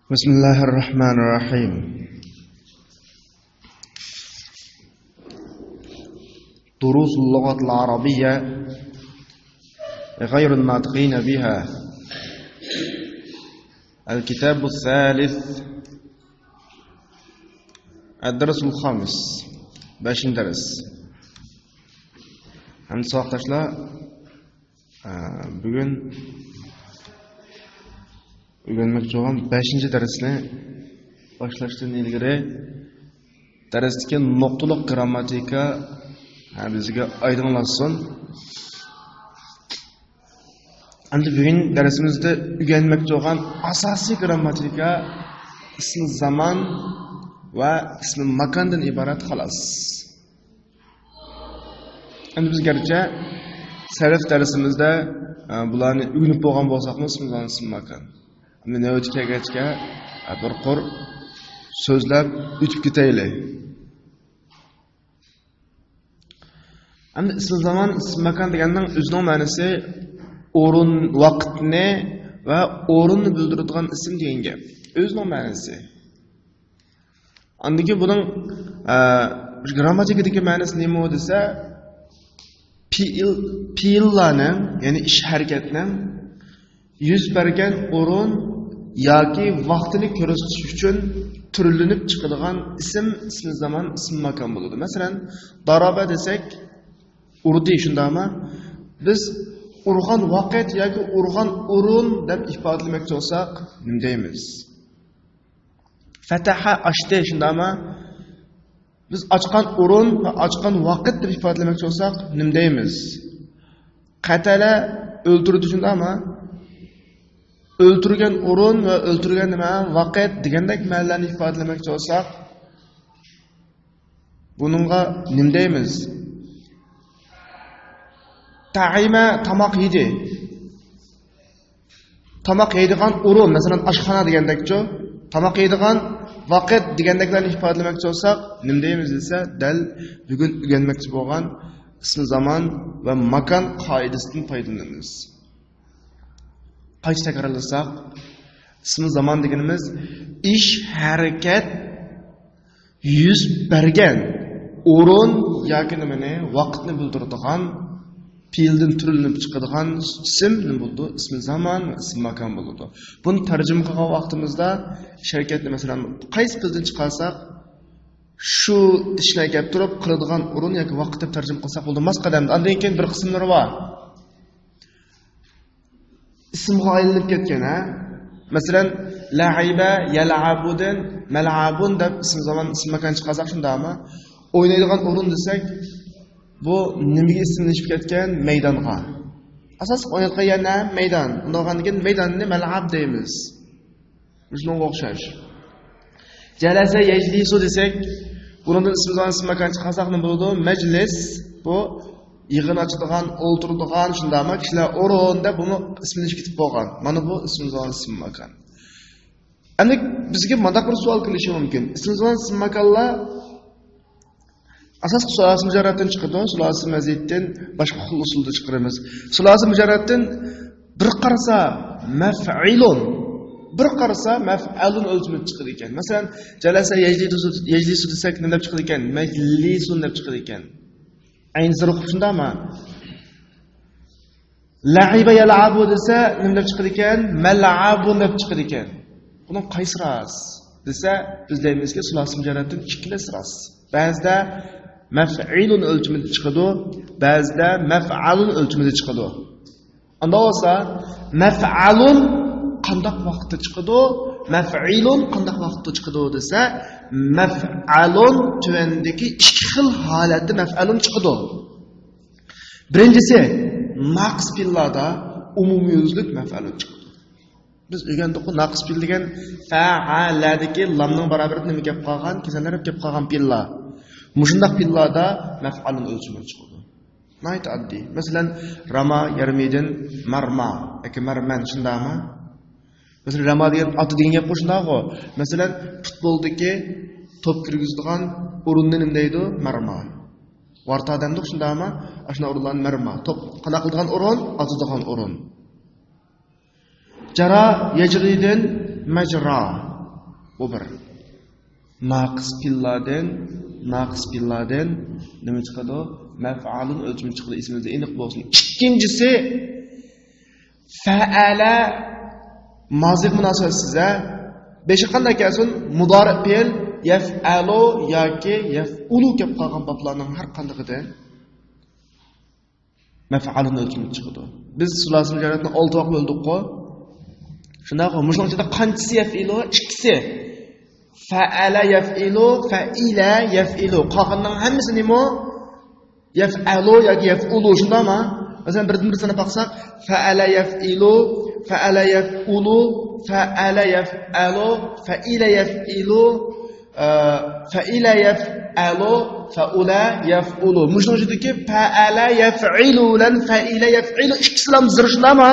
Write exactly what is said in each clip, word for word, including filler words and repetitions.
بسم الله الرحمن الرحيم. دروس اللغة العربية غير الناطقين بها. الكتاب الثالث. الدرس الخامس. بەشىنچى دەرس. ھەمدە ساۋاقداشلار، ئە، بۈگۈن ئۆگەنمەكچى بولغان بەشىنچى دەرسنى باشلاشتىن ئىلگىرى، دەرستىكى نۇقتىلىق گىرامماتىكا، ھە، بىزگە ئايدىڭلاشسۇن. ئەمدى بۈگۈن دەرسىمىزدە ئۆگەنمەكچى بولغان ئاساسىي گىرامماتىكا ئىسمى زامان ۋە ئىسمى ماكاندىن ئىبارەت، خالاس. ئەمدى بىز گەرچە سەرف دەرسىمىزدە، ئە، بۇلارنى ئۆگىنىپ بولغان بولساقمۇ، ئىسمى زامان، ئىسمى ماكان. ئەمدى نۆۋىتى كەلگەچكە، ئە، بىر قۇر سۆزلەپ ئۆتۈپ كېتەيلى. ئەمدى ئىسمى زامان، ئىسمى ماكان دېگەننىڭ ئۆزىنىڭ مەنىسى ئورۇن، ۋاقىتنى ۋە ئورۇننى بىلدۈرىدىغان ئىسىم دېگەن گەپ. ئۆزىنىڭ مەنىسى. ئاندىن كېيىن بۇنىڭ، ئە، گىرامماتىكىدىكى مەنىسى نېمە دېسە، پېئىل، پېئىللارنىڭ، يەنى ئىش ھەرىكەتنىڭ يۈز بەرگەن ئورۇن ياكى ۋاقتىنى كۆرسىتىش ئۈچۈن تۈرلىنىپ چىقىدىغان ئىسىم، ئىسمى زامان، ئىسمى ماكان بولىدۇ. مەسىلەن، دارابە دېسەك، ئۇردى، شۇنداقمۇ؟ بىز ئۇرغان ۋاقىت ياكى ئۇرغان ئورۇن دەپ ئىپادىلىمەكچى بولساق، نېمە دەيمىز؟ فەتەھە، ئاچتى، شۇنداقمۇ؟ بىز ئاچقان ئورۇن ۋە ئاچقان ۋاقىت دەپ ئىپادىلىمەكچى بولساق، نېمە دەيمىز؟ قەتەلە، ئۆلتۈردى، شۇنداقمۇ؟ ئۆلتۈرگەن ئورۇن ۋە ئۆلتۈرگەن نېمە؟ ۋاقىت دېگەندەك مەنىلەرنى ئىپادىلىمەكچى بولساق، بۇنىڭغا نېمە دەيمىز؟ تەئىمە، تاماق يېدى. تاماق يەيدىغان ئورۇن، مەسىلەن، ئاشخانا دېگەندەكچۇ؟ تاماق يەيدىغان ۋاقىت دېگەندەكلەرنى ئىپادىلىمەكچى بولساق، نېمە دەيمىز دېسە، دەل بۈگۈن ئۆگەنمەكچى بولغان ئىسمى زامان ۋە ماكان قائىدىسىدىن پايدىلىنىمىز. قايتا تەكرارلىساق، ئىسمى زامان دېگىنىمىز ئىش، ھەرىكەت يۈز بەرگەن ئورۇن ياكى نېمىنى، ۋاقىتنى بىلدۈرىدىغان، پېئىلدىن تۈرلىنىپ چىقىدىغان ئىسىم نېمە بولىدۇ؟ ئىسمى زامان ۋە ئىسمى ماكان بولىدۇ. بۇنى تەرجىمە قىلغان ۋاقتىمىزدا شەرىكەتنى، مەسىلەن، قايسى پېئىلدىن چىقارساق، شۇ ئىشنى ئەكەپ تۇرۇپ قىلىدىغان ئورۇن ياكى ۋاقىت دەپ تەرجىمە قىلساق بولىدۇ. ماس قەدەمدە. ئاندىن كېيىن بىر قىسىملىرى بار. ئىسىمغا ئايلىنىپ كەتكەن، ھە؟ مەسىلەن، لەئىبە، يەلئەبۇدىن مەلئەبۇن دەپ ئىسىم زامان، ئىسىم ماكان چىقارساق شۇنداقمۇ؟ ئوينايدىغان ئورۇن دېسەك، بۇ نېمىگە ئىسىملىشىپ كەتكەن؟ مەيدانغا. ئاساسلىق ئوينايدىغان يەر نە؟ مەيدان. ئۇنداق بولغاندىن كېيىن مەيداننى مەلئەب دەيمىز. مۇشۇنىڭغا ئوخشاش. جەلەسە يەجلىسۇ دېسەك، بۇنىڭدىن ئىسمى زامان، ئىسمى ماكان چىقارساق نېمە بولىدۇ؟ مەجلىس، بۇ يىغىن ئاچىدىغان، ئولتۇرىدىغان، شۇنداقمۇ؟ كىشىلەر ئورۇن دەپ بۇمۇ ئىسىملىشىپ كېتىپ بولغان. مانا بۇ ئىسمى زامان، ئىسمى ماكان. ئەمدى بىزگە مانداق بىر سوئال كېلىشى مۇمكىن. ئىسمى زامان، ئىسمى ماكانلار ئاساسلىق سۇلاسە مۇجەررەتتىن چىقىدۇ، سۇلاسە مەزىدتىن باشقا خىل ئۇسۇلدا چىقىرىمىز. سۇلاسە مۇجەررەتتىن بىر قارىسا مەفئىلۇن، بىر قارىسا مەفئەلۇن ئۆلچىمىدە چىقىدىكەن. مەسىلەن، جەلەسە يەجلىسۇ، يەجلىسۇ دېسەك نېمە دەپ چىقىدىكەن؟ مەجلىسۇن دەپ چىقىدىكەن. ئەينى زىرقۇپ شۇنداقمۇ؟ لەئىبە يەلئەبۇ دېسە نېمە دەپ چىقىدىكەن؟ مەلئەبۇن دەپ چىقىدىكەن. بۇنىڭ قايسى راست دېسە، بىز دەيمىزكى، سۇلاسە مۇجەررەتتىن ئىككىلىسى راست. بەزىدە مەفئىلۇن ئۆلچىمىدە چىقىدۇ، بەزىدە مەفئەلۇن ئۆلچىمىدە چىقىدۇ. ئانداق بولسا، مەفئەلۇن قانداق ۋاقىتتا چىقىدۇ، مەفئىلۇن قانداق ۋاقىتتا چىقىدۇ دېسە، مەفئەلۇن تۆۋەندىكى ئىككى خىل ھالەتتە مەفئەلۇن چىقىدۇ. بىرىنچىسى، ناقىس پېئىللاردا ئومۇميۈزلۈك مەفئەلۇن چىقىدۇ. بىز ئۆگەندۇققۇ، ناقىس پېئىل دېگەن فەئەلەدىكى لامنىڭ باراۋىرىدە نېمە كەپ قالغان؟ كېسەللەر كەپ قالغان پېئىللار. مۇشۇنداق پېئىللاردا مەفئەلۇن ئۆلچىمى چىقىدۇ. ناھايىتى ئاددىي. مەسىلەن، راما يەرمىدىن مەرما ياكى مەرمەن، شۇنداقمۇ؟ مەسىلەن، راما دېگەن ئاتا دېگەن گەپقۇ، شۇنداقغۇ؟ مەسىلەن، پۇتبولدىكى توپ كىرگۈزىدىغان ئورۇننى نېمە دەيدۇ؟ مەرما. ۋارتا دەمدۇق، شۇنداقمۇ؟ ئاشۇنداق ئورۇنلارنى مەرما. توپ قانداق قىلىدىغان ئورۇن؟ ئاتىدىغان ئورۇن. جارا يەجرىدىن مەجرا. بۇ بىر. ناقىس پېئىللاردىن، ناقىس پېئىللاردىن نېمە چىقىدۇ؟ مەفئۇلۇن ئۆلچىمى چىقىدۇ. ئېسىمىزدە ئېنىق بولسۇن. ئىككىنچىسى، فەئەلە مازىغا مۇناسىۋەتسىز، ھە؟ بېشى قانداق كەلسۇن؟ مۇدارىئ پېئىل، يەفئەلۇ ياكى يەفئۇلۇ كەپ قالغان بابلارنىڭ ھەر قاندىقىدىن مەفئۇلۇن ئۆلچىمى چىقىدۇ. بىز سۇلاسىل مۇجەررەدنى ئالتە باب بۆلدۇققۇ؟ شۇنداققۇ؟ مۇشۇنىڭ ئىچىدە قانچىسى يەفئىلۇ؟ ئىككىسى. فەئەلە يەفئىلۇ، فەئىلە يەفئىلۇ. قالغاننىڭ ھەممىسى نېمە؟ يەفئەلۇ ياكى يەفئۇلۇ، شۇنداقمۇ؟ مەسىلەن، بىردىن بىر ساناپ باقساق، فەئەلە يەفئىلۇ، فەئەلە يەفئۇلۇ، فەئەلە يەفئەلۇ، فەئىلە يەفئىلۇ، ئە، فەئىلە يەفئەلۇ، فەئۇلە يەفئۇلۇ. مۇشۇنىڭ ئىچىدىكى فەئەلە يەفئىلۇ بىلەن فەئىلە يەفئىلۇ ئىككىسىلام زىر، شۇنداقمۇ؟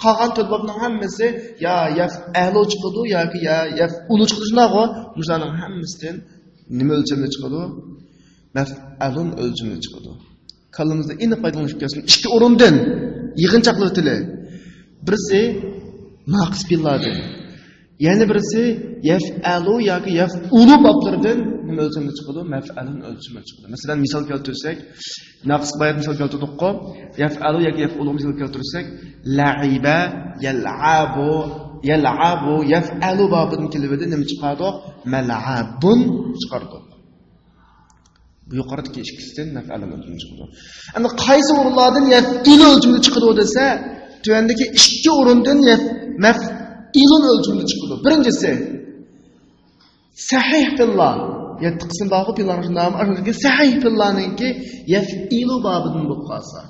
قالغان تۆت بابنىڭ ھەممىسى يا يەفئەلۇ چىقىدۇ ياكى يا يەفئۇلۇ چىقىدۇ، شۇنداققۇ؟ مۇشۇلارنىڭ ھەممىسىدىن نېمە ئۆلچەمدە چىقىدۇ؟ مەفئۇلۇن ئۆلچىمىدە چىقىدۇ. كاللىمىزدا ئېنىق پايدىلىنىپ كەلسۇن. ئىككى ئورۇندىن يىغىنچاقلىۋېتىلى. بىرسى ناقىس پېئىللاردىن. يەنە بىرسى يەفئەلۇ ياكى يەفئۇلۇ بابلىرىدىن نېمە ئۆلچەمدە چىقىدۇ؟ مەفئۇلۇن ئۆلچىمىدە چىقىدۇ. مەسىلەن، مىسال كەلتۈرسەك، ناقىس بايات مىسال كەلتۈردۇققۇ. يەفئەلۇ ياكى يەفئۇلۇغا مىسال كەلتۈرسەك، لەئىبە، يەلئەبۇ، يەلئەبۇ، يەفئەلۇ بابىدىن كېلىۋىدى، نېمە چىقاردۇق؟ مەلئەبۇن چىقاردۇق. بۇ يۇقىرىدىكى ئىككىسىدىن مەفئۇلۇن ئۆلچىمى چىقىدۇ. ئەمما قايسى ئورۇنلاردىن يەفئىلۇ ئۆلچىمى چىقىدۇ دېسە، تۆۋەندىكى ئىككى ئورۇندىن يەف-، مەفئۇلۇن ئۆلچىمى چىقىدۇ. بىرىنچىسى، سەھىھ پېئىللار. يەتتە قىسىم بارغۇ پېئىللارنىڭ، شۇنداقمۇ؟ ئاشۇندىكى سەھىھ پېئىللارنىڭكى يەفئىلۇ بابىدىن بولۇپ قالسا.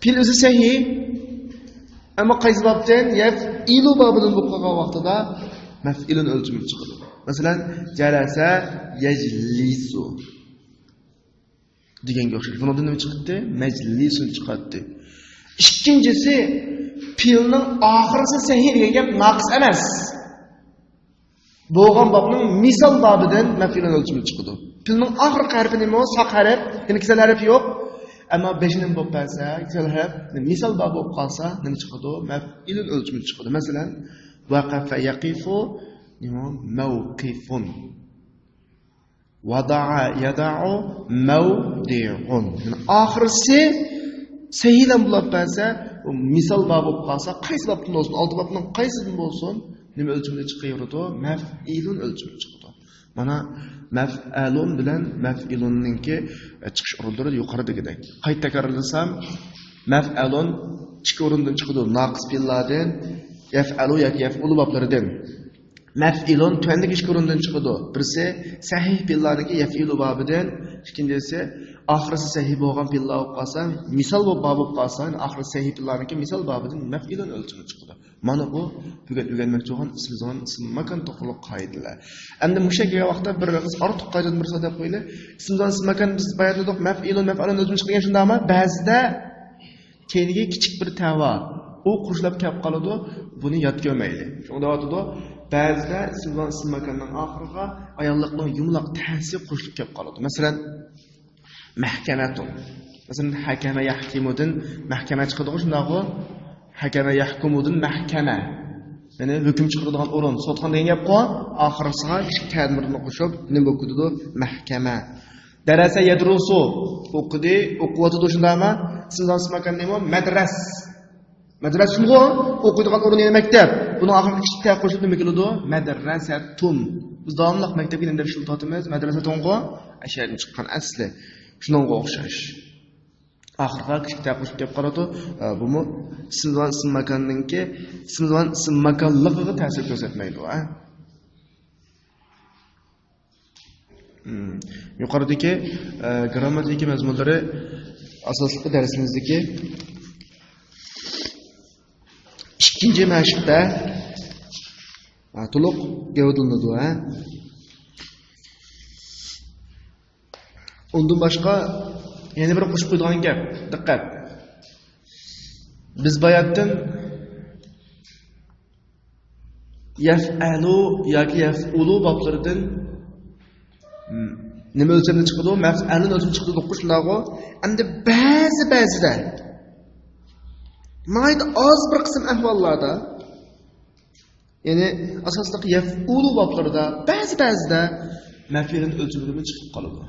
پېئىل ئۆزى سەھىھ، ئەمما قايسى بابتىن؟ يەفئىلۇ بابىدىن بولۇپ قالغان ۋاقتىدا مەفئۇلۇن ئۆلچىمى چىقىدۇ. مەسىلەن، جەلەسە يەجلىسۇ دېگەنگە ئوخشاش. بۇنىڭدىن نېمە چىقتى؟ مەجلىسۇن چىقارتتى. ئىككىنچىسى، پېئىلنىڭ ئاخىرسى سەھىھ دېگەن گەپ ناقىس ئەمەس. بولغان بابنىڭ مىسال بابىدىن مەفئۇلۇن ئۆلچىمى چىقىدۇ. پېئىلنىڭ ئاخىرقى ھەرپى نېمە؟ ساق ھەرپ، يەنى كېسەل ھەرپى يوق. ئەمما بېشى نېمە بولۇپ بەرسە، كېسەل ھەرپ، مىسال بابى بولۇپ قالسا، نېمە چىقىدۇ؟ مەفئۇلۇن ئۆلچىمى چىقىدۇ. مەسىلەن، ۋەقەفە يەقىفۇ، نېمە؟ مەۋقىفۇن. ۋەدەئە يەدەئۇ مەۋدىئۇن. يەنى ئاخىرسى سەھىھلەم بولۇپ بەرسە، ئۇ مىسال باب بولۇپ قالسا، قايسى بابتىن بولسۇن، ئالتە بابنىڭ قايسىدىن بولسۇن، نېمە ئۆلچىمىدە چىقىۋېرىدۇ؟ مەفئۇلۇن ئۆلچىمىدە چىقىدۇ. مانا، مەفئەلۇن بىلەن مەفئۇلۇننىڭكى، ئە، چىقىش ئورۇنلىرى يۇقىرىدىكىدەك. قايتا تەكرارلىسام، مەفئەلۇن ئىككى ئورۇندىن چىقىدۇ، ناقىس پېئىللاردىن، يەفئەلۇ ياكى يەفئۇلۇ بابلىرىدىن. مەفئىلۇن تۆۋەندىكى ئىككى ئورۇندىن چىقىدۇ. بىرسى سەھىھ پېئىللاردىكى يەفئىلۇ بابىدىن، ئىككىنچىسى ئاخىرسى سەھىھ بولغان پېئىللار بولۇپ قالسا، مىسال بولۇپ باب بولۇپ قالسا، ئاخىرسى سەھىھ پېئىللاردىكى مىسال بابىدىن مەفئۇلۇن ئۆلچىمى چىقىدۇ. مانا بۇ بۈگۈن ئۆگەنمەكچى بولغان ئىسىم زامان، ئىسىم ماكان توغرۇلۇق قائىدىلەر. ئەمدى مۇشۇ يەرگە كەلگەن ۋاقىتتا بىر ئېغىز ئارتۇق قائىدىدىن بىر سۆزلەپ قويىلى. ئىسىم زامان، ئىسىم ماكان بىز بايان دېدۇق، مەفئۇلۇن، مەفئۇلۇن ئۆلچىمى چىقىدۇ دېگەن، شۇنداقمۇ؟ بەزىدە كەينىگە كىچىك بىر تە بار. ئۇ قوشۇلۇپ كەپ قالىدۇ. بۇنى ياد كۆرمەيلى. شۇڭا دەۋاتىدۇ. بەزىدە ئىسىم زامان، ئىسىم ماكاننىڭ ئاخىرىغا ئاياللىقنىڭ يۇمىلاق تەسى قوشۇلۇپ كەپ قالىدۇ. مەسىلەن، مەھكەمەتۇن. مەسىلەن، ھەكەمە يەھكىمۇدىن مەھكەمە چىقىدىغۇ، شۇنداقغۇ؟ ھەكەمە يەھكۇمۇدىن مەھكەمە. يەنى ھۆكۈم چىقىرىدىغان ئورۇن، سوتخانا دېگەن گەپقۇ. ئاخىرسىغا كىچىك تەنىرنى قوشۇپ، نېمە بولۇپ كېتىدۇ؟ مەھكەمە. دەرەسە يەدرۇسۇ، ئوقۇدى، ئوقۇۋاتىدۇ، شۇنداقمۇ؟ ئىسىم زامان، ئىسىم ماكان نېمە؟ مەدرەس. مەدرەسىمۇ ئوقۇيدىغان ئورۇن يەنە مەكتەپ. بۇنىڭ ئاخىرىغا كىچىك تە قوشۇلۇپ نېمە كېلىدۇ؟ مەدرەسەتۇن. بىز داۋاملىق مەكتەپكە نېمە دەپ ئىشلىتىۋاتىمىز؟ مەدرەسەتۇنغۇ. ئەشەدىن چىققان ئەسلى. شۇنىڭغا ئوخشاش. ئاخىرىغا كىچىك تە قوشۇپ كەپ قالىدۇ. ئە، بۇمۇ ئىسىم زامان، ئىسىم ماكاننىڭكى، ئىسىم زامان، ئىسىم ماكانلىقىغا تەسىر كۆرسەتمەيدۇ، ئە. مم. يۇقىرىدىكى، ئە، گرامماتىكا مەزمۇنلىرى ئاساسلىقى دەرسىمىزدىكى ئىككىنچى مەشىقتە، ئە، تولۇق گەۋدىلىنىدۇ، ھە؟ ئۇندىن باشقا يەنە بىر قوشۇپ قويىدىغان گەپ، دىققەت. بىز باياتتىن يەفئەلۇ ياكى يەفئۇلۇ بابلىرىدىن، م، نېمە ئۆلچەمدە چىقىدۇ؟ مەفئەلۇن ئۆلچەمدە چىقىدۇ، شۇنداقغۇ؟ ئەمدى بەزى، بەزىدە، ناھايىتى ئاز بىر قىسىم ئەھۋاللاردا يەنى ئاساسلىق يەفئۇلۇ بابلىرىدا بەزى، بەزىدە مەفئۇلۇن ئۆلچىمىدىمۇ چىقىپ قالىدۇ.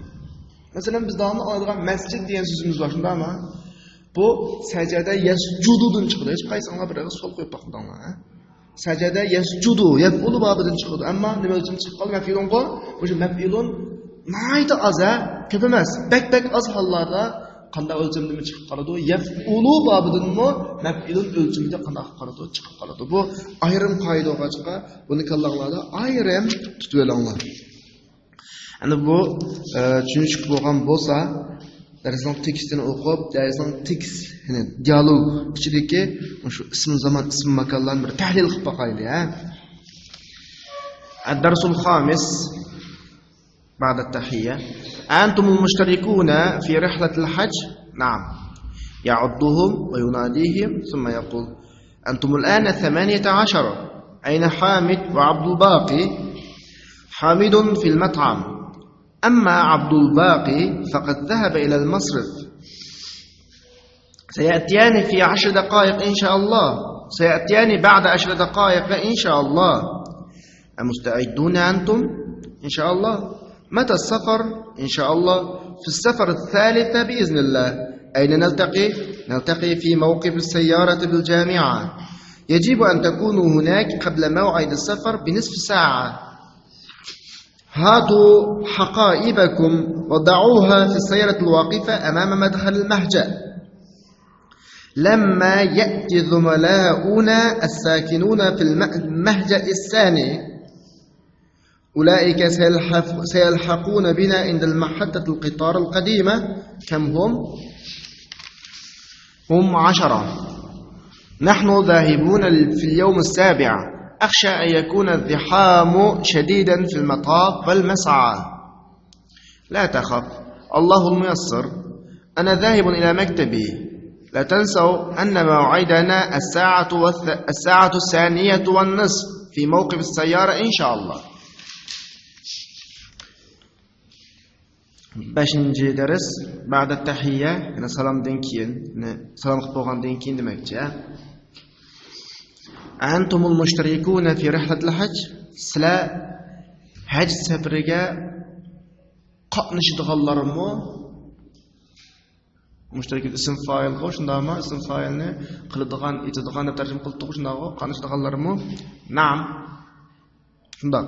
مەسىلەن، بىز داۋاملىق ئاڭلايدىغان مەسجىد دېگەن سۆزىمىز بار، شۇنداقمۇ؟ بۇ سەجەدە يەسجۇدۇدىن چىقىدۇ. ھېچ قايسىڭلار بىر ئېغىز سوئال قويۇپ باقمىدىڭلار، ھە؟ سەجەدە يەسجۇدۇ، يەفئۇلۇ بابىدىن چىقىدۇ. ئەمما نېمە ئۈچۈن چىقىپ قالدى؟ مەفئۇلۇنغۇ. مۇشۇ مەفئۇلۇن ناھايىتى ئاز، ھە؟ كۆپ ئەمەس. بەك، بەك ئاز ھاللاردا قانداق ئۆلچەمدىمۇ چىقىپ قالىدۇ؟ يەفئۇلۇ بابىدىنمۇ مەفئۇلۇن ئۆلچىمىدە قانداق قىلىپ قالىدۇ؟ چىقىپ قالىدۇ. بۇ ئايرىم قائىدە بولغاچقا، بۇنى كاللاڭلاردا ئايرىم تۇتۇۋېلىڭلار. ئەنە بۇ، ئە، چۈشىنىشلىك بولغان بولسا، دەرسنىڭ تېكىستىنى ئوقۇپ، دەرسنىڭ تېكىست، يەنى دىيالوگ ئىچىدىكى شۇ ئىسىم زامان، ئىسىم ماكانلارنى بىر تەھلىل قىلىپ باقايلى، ھە. الدرس الخامس بعد التحية. أنتم المشتركون في رحلة الحج؟ نعم. يعدهم ويناديهم ثم يقول: أنتم الآن ثمانية عشر. أين حامد وعبد الباقي؟ حامد في المطعم، أما عبد الباقي فقد ذهب إلى المصرف. سيأتيان في عشر دقائق إن شاء الله. سيأتيان بعد عشر دقائق إن شاء الله. أمستعدون أنتم؟ إن شاء الله. متى السفر؟ إن شاء الله في السفر الثالثة بإذن الله. أين نلتقي؟ نلتقي في موقف السيارة بالجامعة. يجب أن تكونوا هناك قبل موعد السفر بنصف ساعة. هاتوا حقائبكم وضعوها في السيارة الواقفة أمام مدخل المهجأ. لما يأتي زملاؤنا الساكنون في الم-، المهجأ الثاني، أولئك سيلحف-، سيلحقون بنا عند المحطة القطار القديمة. كم هم؟ هم عشرة. نحن ذاهبون في اليوم السابع. أخشى أن يكون الزحام شديدا في المطاف والمسعى. لا تخف، الله الميسر. أنا ذاهب إلى مكتبي. لا تنسوا أن موعدنا الساعة والث-، الساعة الثانية والنصف في موقف السيارة إن شاء الله. بەشىنچى دەرس، بعد التحية، يەنى سالامدىن كېيىن، يەنى سالام قىلىپ بولغاندىن كېيىن دېمەكچى. أنتم المشتركون في رحلة الحج، سىلەر ھەج سەپىرىگە قاتنىشىدىغانلارمۇ؟ مۇشتەرىك ئىسىم فائىلغۇ، شۇنداقمۇ؟ ئىسىم فائىلنى قىلىدىغان، ئېيتىدىغان دەپ تەرجىمە قىلدۇققۇ، شۇنداقغۇ؟ قاتنىشىدىغانلارمۇ؟ نەئەم. شۇنداق.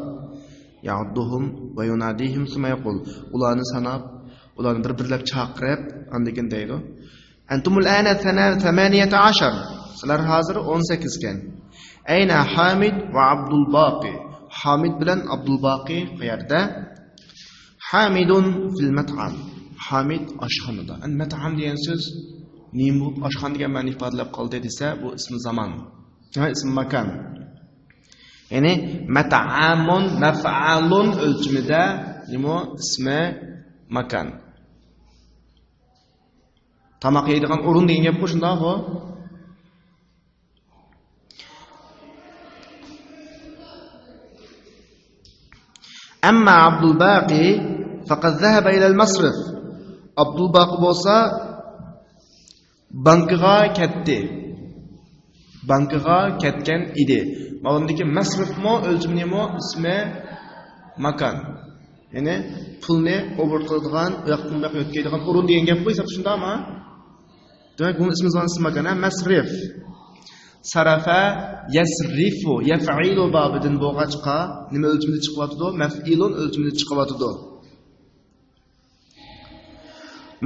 يعدهم ويناديهم ثم يقول. ئۇلارنى ساناپ، ئۇلارنى بىر-بىرلەپ چاقىرىپ، ئاندىن كېيىن دەيدۇ. أنتم الآن ثنا-، ثمانية عشر. سىلەر ھازىر ئون سەككىزكەن. أين حامد وعبد الباقي؟ ھامىد بىلەن ئابدۇلباقى قەيەردە؟ حامد في المطعم. ھامىد ئاشخانىدا. ئەمدى مەتئەم دېگەن سۆز نېمە بولۇپ ئاشخانا دېگەن مەنىنى ئىپادىلەپ قالدى دېسە، بۇ ئىسمى زامان. ھە، ئىسمى ماكان. يەنى مەتئەمۇن، مەفئەلۇن ئۆلچىمىدە نېمە؟ ئىسمى ماكان. تاماق يەيدىغان ئورۇن دېگەن گەپقۇ، شۇنداقغۇ؟ أما عبد الباقي فقد ذهب إلى المصرف. ئابدۇلباقى بولسا بانكىغا كەتتى. بانكىغا كەتكەن ئىدى. ماۋۇندىكى مەسرىفمۇ، ئۆلچىمى نېمە؟ ئىسمى ماكان. يەنى پۇلنى ئوبوروت قىلىدىغان، ئۇياقتىن بۇياققا يۆتكەيدىغان ئورۇن دېگەن گەپقۇ، ھېسابتا شۇنداقمۇ؟ دېمەك، بۇمۇ ئىسمى زامان، ئىسمى ماكان، ھە؟ مەسرىف. سەرەفە يەسرىفۇ، يەفئىلۇ بابىدىن بولغاچقا، نېمە ئۆلچىمىدە چىقىۋاتىدۇ؟ مەفئىلۇن ئۆلچىمىدە چىقىۋاتىدۇ.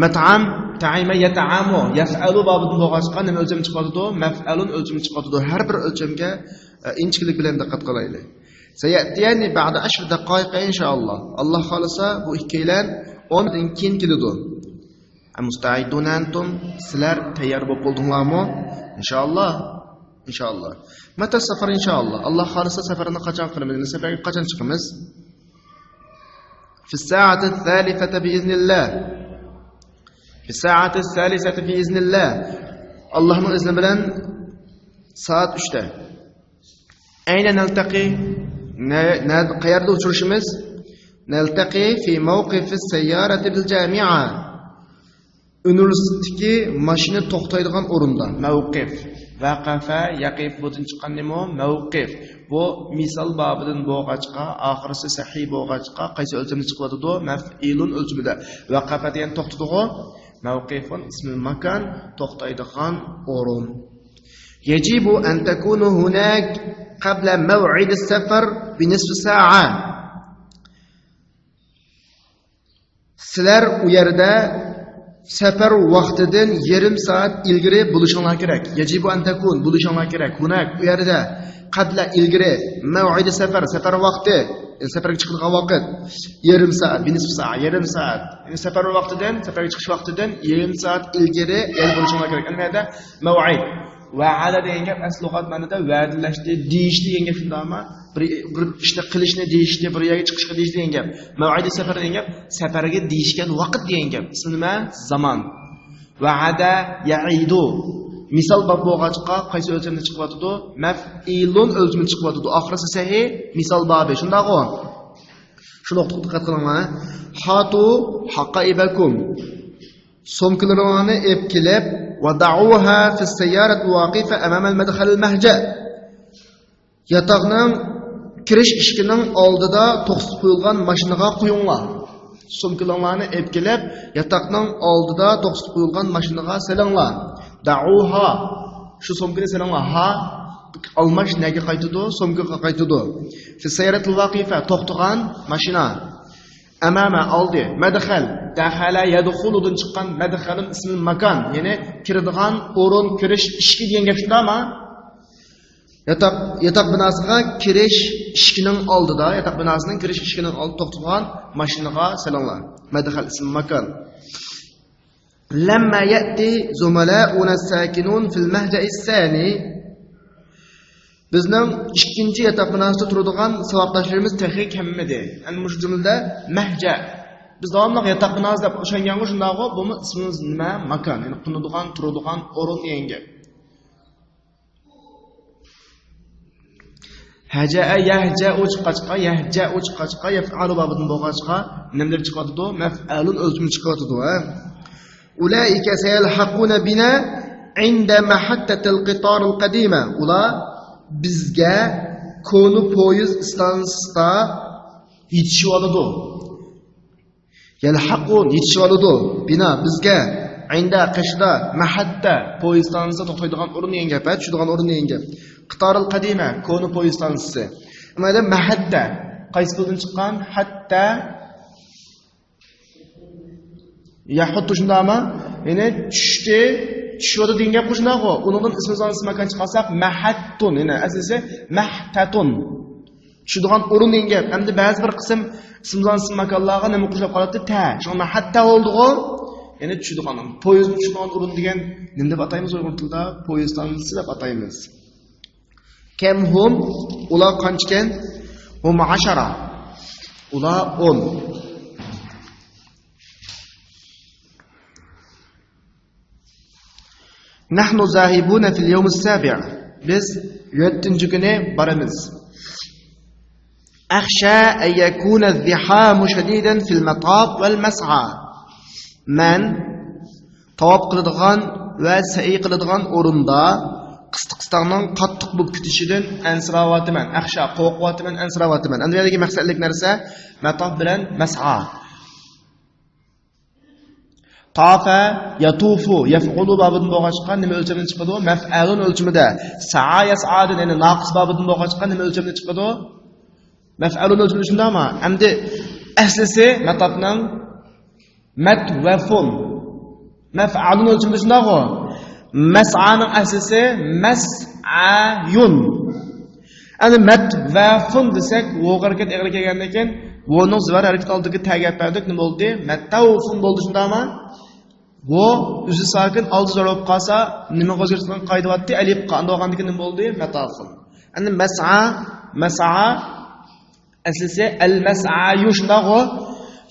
مەتئەم، تەئىمە يەتئەمۇ، يەفئەلۇ بابىدىن بولغاچقا، نېمە ئۆلچەم چىقىۋاتىدۇ؟ مەفئەلۇن ئۆلچىمى چىقىۋاتىدۇ. ھەر بىر ئۆلچەمگە، ئە، ئىنچىكىلىك بىلەن دىققەت قىلايلى. سەيەتىيەنى بەئدە ئەشر دەقايىق، ئىنشائاللا. ئاللا خالىسا، بۇ ئىككىيلەن ئوندىن كېيىن كېلىدۇ. ئەمۇستەئىددۇن ئەنتۇم، سىلەر تەييار بولۇپ بولدۇڭلارمۇ؟ ئىنشائاللا. ئىنشائاللا. مەتە سەفەر؟ ئىنشائاللا. ئاللا خالىسا، سەپەرنى قاچان قىلىمىز؟ سەپەرگە قاچان چىقىمىز؟ في الساعة الثالثة بإذن الله. في الساعة الثالثة بإذن الله. ئاللانىڭ ئىزنى بىلەن سائەت ئۈچتە. أين نلتقي؟ نە-، نە-، قەيەردە ئۇچرىشىمىز؟ نلتقي في موقف السيارة بالجامعة. ئۇنىۋېرسىتېتتىكى ماشىنا توختايدىغان ئورۇندا، مەۋقىف. ۋەقەفە، يەقىف، بۇدىن چىققان نېمە ئۇ؟ مەۋقىف. بۇ مىسال بابىدىن بولغاچقا، ئاخىرسى سەھىھ بولغاچقا، قايسى ئۆلچەمدە چىقىۋاتىدۇ؟ مەفئىلۇن ئۆلچىمىدە. ۋەقەفە دېگەن توختىدىغۇ؟ مەۋقىفۇن ئىسمۇل ماكان، توختايدىغان ئورۇن. يجب أن تكون هناك قبل موعد السفر بنصف ساعة. سىلەر ئۇ يەردە سەپەر ۋاقتىدىن يېرىم سائەت ئىلگىرى بولۇشۇڭلار كېرەك. يجب أن تكون، بولۇشۇڭلار كېرەك. هناك، ئۇ يەردە، قەبلە، ئىلگىرى، مەۋئىدى سەپەر، سەپەر ۋاقتى، يەنى سەپەرگە چىقىدىغان ۋاقىت، يېرىم سائەت، بنصف سائە، يېرىم سائەت. يەنى سەپەر ۋاقتىدىن، سەپەرگە چىقىش ۋاقتىدىن يېرىم سائەت ئىلگىرى يەردە بولۇشۇڭلار كېرەك. ئەنە بۇ يەردە مەۋئىد. ۋەئەدە دېگەن گەپ ئەسلى لۇغەت مەنىدە ۋەدىلەشتى، دېيىشتى دېگەن گەپ شۇنداقمۇ؟ بىر، بىر ئىشنى قىلىشنى دېيىشتى، بىر يەرگە چىقىشقا دېيىشتى دېگەن گەپ. مەۋئىدى سەپەر دېگەن گەپ سەپەرگە دېيىشكەن ۋاقىت دېگەن گەپ. ئىسمى نېمە؟ زامان. ۋەئەدە يەئىدۇ. مىسال باب بولغاچقا قايسى ئۆلچەمدە چىقىۋاتىدۇ؟ مەفئىلۇن ئۆلچىمىدە چىقىۋاتىدۇ. ئاخىرسى سەھىھ، مىسال بابى. شۇنداقغۇ؟ شۇ نۇقتىغا دىققەت قىلىڭلار. ھاتۇ ھاقائىبەكۇم. سومكىلىرىڭلارنى ئېلىپ كېلىپ، ودعوها في السيارة الواقفة أمام المدخل المهجأ. ياتاقنىڭ كىرىش ئىشىكىنىڭ ئالدىدا توختىتىپ قويۇلغان ماشىنىغا قويۇڭلار. سومكىلىرىڭلارنى ئېلىپ كېلىپ، ياتاقنىڭ ئالدىدا توختىتىپ قويۇلغان ماشىنىغا سېلىڭلار. دعوها. شۇ سومكىنى سېلىڭلار. ھا، ئالماش نەگە قايتىدۇ؟ سومكىغا قايتىدۇ. في السيارة الواقفة، توختىغان ماشىنا. ئەمامە، ئالدى. مەدخەل، دەخەلە يەدخۇلۇدىن چىققان مەدخەلۇن ئىسمىل ماكان، يەنى كىرىدىغان ئورۇن، كىرىش ئىشىكى دېگەن گەپ شۇنداقمۇ؟ ياتاق، ياتاق بىناسىغا كىرىش ئىشىكىنىڭ ئالدىدا، ياتاق بىناسىنىڭ كىرىش ئىشىكىنىڭ ئالدىدا توختىغان ماشىنىغا سېلىڭلار. مەدخەل ئىسمىل ماكان. لما يأتي زملاؤنا الساكنون في المهجأ الثاني. بىزنىڭ ئىككىنچى ياتاق بىناسىدا تۇرىدىغان ساۋاقداشلىرىمىز تېخى كەلمىدى. ئەنە مۇشۇ جۈملىدە مەھجە. بىز داۋاملىق ياتاق بىناسى دەپ ئوخشانغانغۇ، شۇنداقغۇ؟ بۇمۇ ئىسمىمىز نېمە؟ ماكان. يەنى قونىدىغان، تۇرىدىغان ئورۇن دېگەن گەپ. ھەجەئە، يەھجەئۇ چىققاچقا، يەھجەئۇ چىققاچقا، يەفئەلۇ بابىدىن بولغاچقا، نېمىلەر چىقىۋاتىدۇ؟ مەفئەلۇن ئۆلچىمى چىقىۋاتىدۇ، ھە؟ أولئك سيلحقون بنا عند محطة القطار القديمة. ئۇلار بىزگە كونا پويىز ئىستانسىسىدا يېتىشىۋالىدۇ. يەلھەقۇن، يېتىشىۋالىدۇ. بىنا، بىزگە. ئىندە، قېشىدا. مەھەتتە، پويىز ئىستانسىسى توختايدىغان ئورۇن دېگەن گەپ، ھە، چۈشىدىغان ئورۇن دېگەن گەپ. قىتارىل قەدىمە، كونا پويىز ئىستانسىسى. ئەمما مەھەتتە، قايسى تىلدىن چىققان؟ ھەتتە. يەھۇتتۇ شۇنداقمۇ؟ يەنى چۈشتى، چۈشۈۋاتىدۇ دېگەن گەپقۇ، شۇنداققۇ؟ ئۇنىڭدىن ئىسمى زانىسى ماكان چىقارساق، مەھەتتۇن، يەنى ئەسلىسى مەھتەتۇن. چۈشىدىغان ئورۇن دېگەن گەپ. ئەمدى بەزى بىر قىسىم ئىسىم زانىسى ماكانلارغا نېمە قوشۇلۇپ قالاتتى؟ تە. شۇڭا مەھەتتە بولدىغۇ؟ يەنى چۈشىدىغان، پويىزنى چۈشىدىغان ئورۇن دېگەن نېمە دەپ ئاتايمىز ئۇيغۇر تىلىدا؟ پويىز ئىستانسىسى دەپ ئاتايمىز. كەم ھۇم، ئۇلار قانچىكەن؟ ھۇم ئەشەرە. ئۇلار ئون. نحن ذاهبون في اليوم السابع. بىز يەتتىنچى كۈنى بارىمىز. أخشى أن يكون الزحام شديدا في المطاف والمسعى. مەن تاۋاپ قىلىدىغان ۋە سەئي قىلىدىغان ئورۇندا قىستىق-قىستاڭنىڭ قاتتىق بولۇپ كېتىشىدىن ئەنسىرەۋاتىمەن. ئەخشا، قورقۇۋاتىمەن، ئەنسىرەۋاتىمەن. ئەمدى بۇ يەردىكى مەقسەتلىك نەرسە مەتاف بىلەن مەسئا. تافە، يەتۇفۇ، يەفئۇلۇ بابىدىن بولغاچقا نېمە ئۆلچەمدە چىقىدۇ؟ مەفئەلۇن ئۆلچىمىدە. سەئا، يەسئادىن، يەنى ناقىس بابىدىن بولغاچقا نېمە ئۆلچەمدە چىقىدۇ؟ مەفئەلۇن ئۆلچىمىدە، شۇنداقمۇ؟ ئەمدى ئەسلىسى مەتافنىڭ مەتۋەفۇن. مەفئەلۇن ئۆلچىمىدە، شۇنداقغۇ؟ مەسئانىڭ ئەسلىسى مەسئەيۇن. ئەنە مەتۋەفۇن دېسەك، ۋوغا ھەرىكەت ئېغىر كەلگەندىن كېيىن، ۋونىڭ زىۋار ھەرىكەت ئالدىدىكى تەگە ئەپ بەردۇق، نېمە بولدى؟ مەتەۋفۇن بولدى، شۇنداقمۇ؟ ۋو ئۆزى ساكىن، ئالدى زەر بولۇپ قالسا، نېمىگە ئۆزگەرتىدىغان قائىدە بارتتى، ئەلىپقا. ئاندىن بولغاندىن كېيىن نېمە بولدى؟ مەتەۋفۇن. ئەنە مەسئا، مەسئا، ئەسلىسى ئەلمەسئايۇ، شۇنداقغۇ؟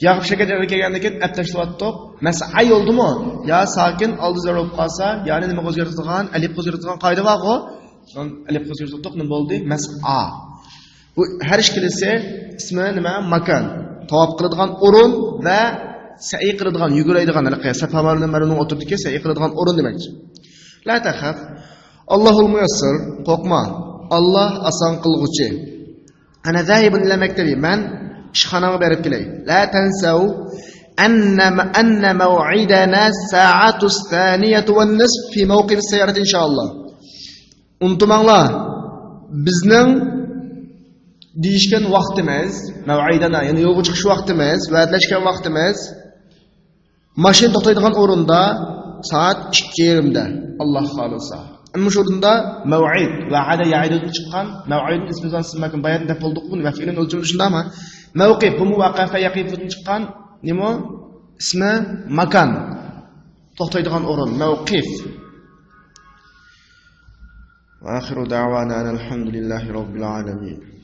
ياغىپ شەكىل جەرگە كەلگەندىن كېيىن ئەپ تاشلىۋاتتۇق. مەسئەي بولدىمۇ؟ يا ساكىن ئالدى زەر بولۇپ قالسا، يانى نېمىگە ئۆزگەرتىدىغان؟ ئەلىپقا ئۆزگەرتىدىغان قائىدە بارغۇ؟ شۇڭا ئەلىپقا ئۆزگەرتىۋاتتۇق، نېمە بولدى؟ مەسئا. بۇ ھەر ئىككىلىسى ئىسمى نېمە؟ ماكان. تاۋاپ قىلىدىغان ئورۇن ۋە سەئي قىلىدىغان، يۈگۈرەيدىغان، ھېلىقى سەپا مەرۋانىڭ ئوتتۇرىدىكى سەئي قىلىدىغان ئورۇن دېمەكچى. لا تەخەف. الله الميسر، قورقما، ئاللا ئاسان قىلغۇچى. أنا ذاهب إلى مكتبي، مەن ئىشخانامغا بېرىپ كېلەي. لا تنسوا أن أن موعدنا الساعة الثانية والنصف في موقف السيارة إن شاء الله. ئۇنتۇماڭلار، بىزنىڭ دېيىشكەن ۋاقتىمىز، مەۋئىدەنا، يەنى يولغا چىقىش ۋاقتىمىز، ۋەدىلەشكەن ۋاقتىمىز، ماشىنا توختايدىغان ئورۇندا سائەت ئىككى يېرىمدە، ئاللا خالىسا. ئەمما شۇ ئورۇندا مەۋئىد، ۋەئەدە يەئىدۇدىن چىققان، مەۋئىدۇن ئىسمى زان سىممەكىن بايان دەپ بولدۇق، بۇنى مەفئۇلىن ئۆلچىمى شۇنداقمۇ؟ مەۋقىف، بۇمۇ ۋەقەفە يەقىفۇدىن چىققان، نېمە؟ ئىسمى ماكان. توختايدىغان ئورۇن، مەۋقىف. وآخر دعوانا أن الحمد لله رب العالمين.